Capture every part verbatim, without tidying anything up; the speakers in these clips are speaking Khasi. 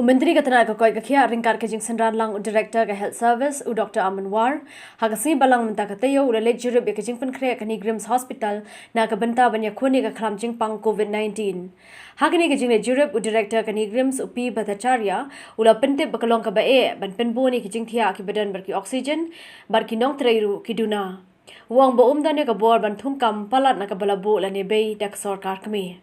Myntri ka tnat ka koit ka khiah ryngkat ka jingsynran lang u Director ka Health Service u Doctor Aman War, ha ka sngi Balang mynta ka taïew u la leit jurip ïa ka jingpynkhreh ka NEIGRIHMS Hospital na ka bynta ban ïakhun ïa ka khlam jingpang COVID nineteen. Ha kane ka jingleit jurip u Director ka NEIGRIHMS u P Bhattacharya u la pyntip ba ka long kaba eh ban pynbun ïa ki jingthiah kiba don bad ki oxygen bad ki nongtrei ruh ki duna. U ong ba um don ïa ka bor ban thungkam palat na kaba la buh lane bei da ka sorkar kmie.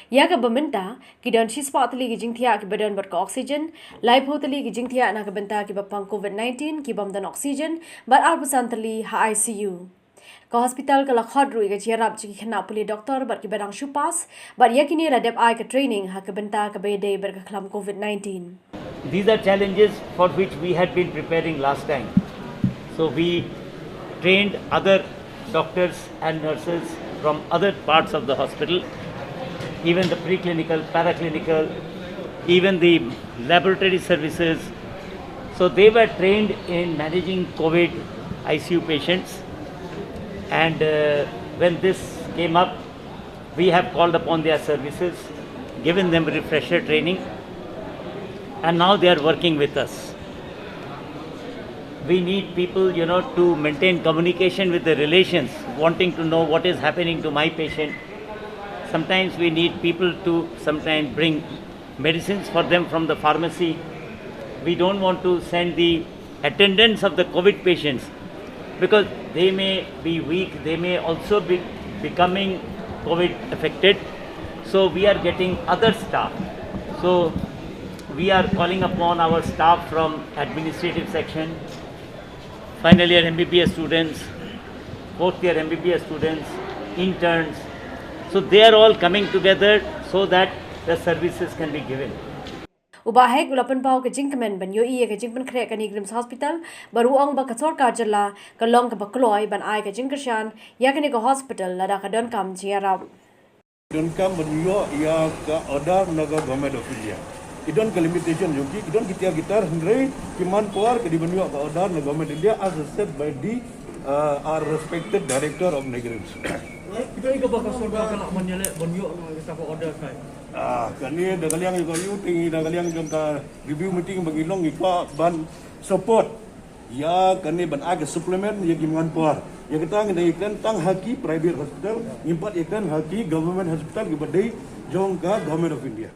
Ïa kaba mynta ki don shispah tylli ki jingthiah kiba don bad ka oxygen, laiphew tylli ki jingthiah na ka bynta kiba pang COVID nineteen ki bym don oxygen bad arphew san tylli ha ICU. Ka hospital ka la khot ruh ïa ka jingïarap jong ki khynnah pule doktor bad kiba dang shu pass bad ïa kine la dep ai ka training ha ka bynta kaba ïadei bad ka khlam COVID nineteen. These are challenges for which we had been preparing last time. So we trained other doctors and nurses from other parts of the hospital, even the preclinical, paraclinical, even the laboratory services. So they were trained in managing COVID ICU patients. And uh, when this came up, we have called upon their services, given them refresher training, and now they are working with us. We need people, you know, to maintain communication with the relations, wanting to know what is happening to my patient. Sometimes we need people to sometimes bring medicines for them from the pharmacy. We don't want to send the attendants of the COVID patients, because they may be weak, they may also be becoming COVID affected. So we are getting other staff. So we are calling upon our staff from administrative section, final year MBBS students, fourth year MBBS students, interns. So they are all coming together so that the services can be given. U Bah Hek u la pynpaw ka jingkmen ban ïohi ïa ka jingpynkhreh ka NEIGRIHMS Hospital bad u ong ba ka sorkar jylla ka long kaba kloi ban ai ka jingkyrshan ïa kane ka hospital lada ka donkam jingïarap. Donkam ban ïoh ïa ka order na ka Government of India. Ki don ka limitation jong ki, ki don ki tiar ki tar, hynrei ki man por ka dei ban ïoh ka order na Government India as said by the uh, our respected director of NEIGRIHMS. Kita ika ba ka sorkar ka lah ban ïaleh ban ïoh na kita ka order kai. Ah, kane da ka liang jong ka U T, da ka liang jong ka review meeting ba ngi long ngi kwah ban support ïa kane ban ai ka supplement ïa ki man por. Ïa kata ngi da ïa kren tang ha ki private hospital, ngim pat ïa kren ha ki government hospital kiba dei jong ka Government of India.